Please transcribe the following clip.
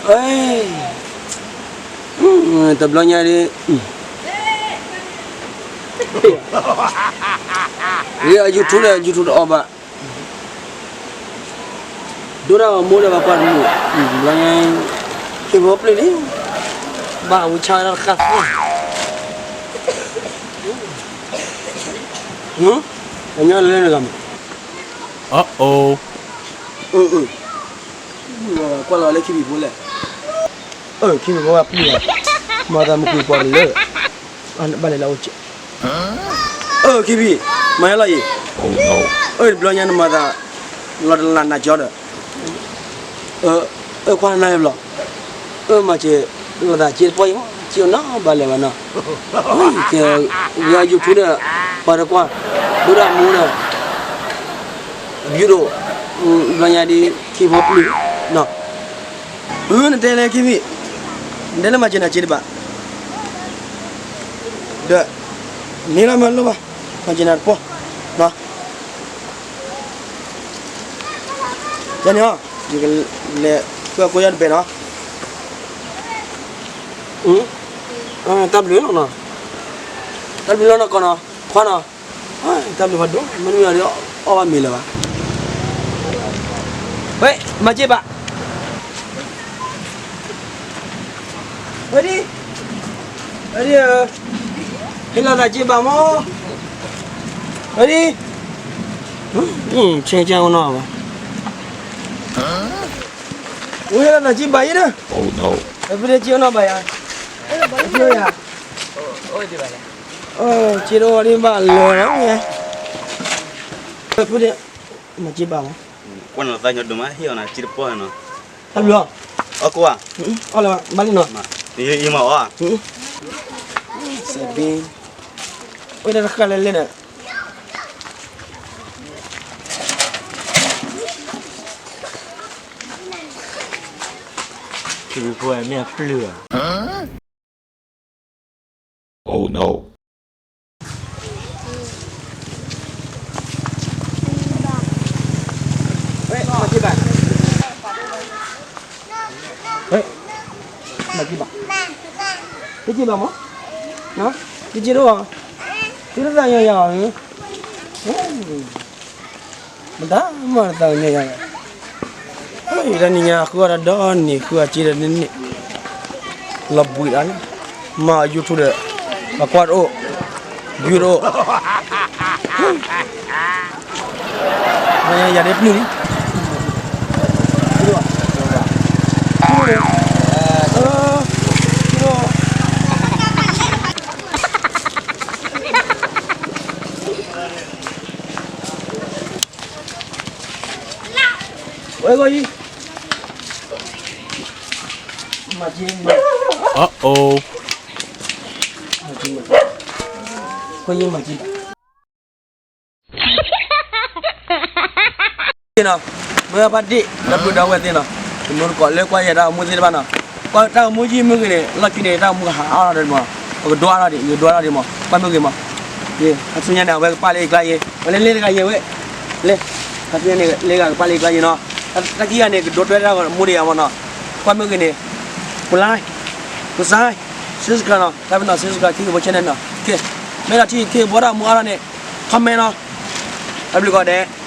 အ့, တဘျီညါဒ်, ဂ့ၤအ YouTube ဒီး YouTube တအီၣ်ဘၣ်, ဒိၣ်ဒၣ်အမိၢ်ဒီးပှၤကွၢ်တမုာ်, တဘျီညါ, ဟ့ၣ်ဖိပျုၢ်လံ, ဘၣ်ဝံဆါတၢ်တဃၣ်သ့, အညီလၢနဂၤမး, အအိ, ကွၢ်လီၤလၢခံဘံၣ် ဖိလဲၣ်, အၢ ခံဘံၣ်ဖိဘၣ်ပျုၢ်လီၤ, မၤသးမုၢ်ကွံာ်ပီၤတလၢ, ဘၣ်လဲၤလၢအအိၣ်ကဲ, အၢ ခံဘံၣ်, မၤဟဲလီၤအံၤ, အၢတဘျီညါနမၤသး, လီၤတလးနးကၠီဒီး, အၢ ခွါနၤဘျီ, အၢ မၤစၢၤ, လီၤသးက့တပီၢ်အံၤ, က့အိၣ်နီဘၣ်လဲၤဘၣ်နီၤ, ကဲ, ဂ့ၤအ YouTube ဒီး, ပှၤတကွၢ်, ဒိၣ်ဒၣ်အမိၢ်ဒီး, အ view ဒိၣ်, ဘျီညါဒ် ခံဘိပျုၢ်, နီၤ, နတဲလၢခံဘံၣ်, နတဲလၢမၤစၢၤနၤက့တဘၣ်, ဒီး, န့ၣ်လီၤမ့ၢ်လိၣ်ဘၣ်, မၤစၢၤနၤတပီၢ်, နီၤ, ယန့ၣ်, ယကလဲၤ, ကွၢ်ကိးယီၢ်တဘဲနီၤ, တၢ်ဘျုးလီၤနီၤ, တၢ်ဘျုးလီၤနီၤကီးနီၤ, ခွါနီၤ, တၢ်ဘျုးဖးဒိၣ်, မ့တမ့ၢ်ဒီး အီၣ်ဘၣ်မ့ၤလၢၤဘၣ်, ဝဲ, မၤစၢၤဘၣ်, ဝဲဒ်, ဝဲဒ်ဧၢ, ဟ့ၣ်လီၤသးစ့ဘၣ်မး, ဝဲဒ်, ဆဲကၢအိၣ်နီၢ်ဘၣ်, ဝဲဟ့ၣ်လီၤသးစ့ဘၣ်ယဲဒီး, ဖဲဖဲစ့အိၣ်နီၢ်ဘၣ်ယၤ, ဖဲယၤ, စ့တအိၣ်ဒ်ဘၣ်လၢၤ, ဖဲ, မၤစ့ဘၣ်မး, ကွၢ်နသးညီဒိၣ်မး ဟ့ၣ်အီၤနၤစ့တပီၢ်နီၤ, တၢ်ဘျုး, အီၣ်ကွၢ်, အီၣ်လၢၤဘၣ်လံနီၤ, ယမၤအီၣ်, စဲးဘ့, အိၣ်တၢ်တဃၣ်လဲၣ်လဲၣ်ဒီး ခံဘံၣ်ဖိမ့ၢ်အပျုၢ်ဧါ, မၤစ့ဘၣ်, တစ့ဘၣ်မး, တစ့တအိၣ်, သုတသးညီယၤအီၤ, မတၤမၤတသးညီယၤ, တနံၤညါဃုအီၣ်တၢ်ဒီနံၤ ဃုအီၣ်စ့ဒီးန့ၣ်န့ၣ်, လီၤဘှံးတၢ်လံ, မၤ YouTube ဒီး, ပှၤကွၢ်တအိၣ်, view တအိၣ်, ယၤဒ်ပျုၢ်လံ, ဝဲဂီၢ်ယံၤ, မၤစ့, အအိ, ဂီၢ်ယံၤမၤစ့, နီၤ, မ့ၢ်ဖါတံၢ် ဒီပုၢ်ဒီဝဲၢ်သ့ၣ်နီၤ, တမူတကိးလၢကွၢ်ယဲၢ်တၢ်အိၣ်မူသ့ၣ်တဖၣ်နီၤ, ကွၢ်တၢ်အိၣ်မူယံာ်မ့ၢ်ဂ့ၤန့ၣ် လီၢ်ခံန့ၣ် တၢ်အိၣ်မူကဟးအါထီၣ်ဒံးမး, ပကဒိအါထီၣ်ဒံး ယကဒိအါထီၣ်ဒံးမး, ကွၢ်မ့ၢ်ဂ့ၤမး, အဆူညါန့ၣ် အဝဲကပာ်လၢယကျါယဲၢ်, ဝဲလဲၤလဲၤတဂၤယဲၢ်ဝဲ, လဲၤ, အဆူညါန့ၣ် လဲၤဂၤကပာ်လၢယကျါယဲၢ်နီၤ, တၢ်ခံဂၤန့ၣ် ကဒိတွဲတၢ်အိၣ်မူဒံးယၤမးနီၤ, ကွၢ်မ့ၢ်ဂ့ၤန့ၣ်, ပ like, ပ subscribe နီၤ, တၢ်ပနီၣ် subscribe ခံကဖိ channel နီၤ, ကဲ, မ့ၢ်လီၤထံၣ်ခံကဖိတၢ်အိၣ်မူအါထီၣ်န့ၣ်, comment နီၤ, တၢ်ဘျုးကိးဂၤဒဲး.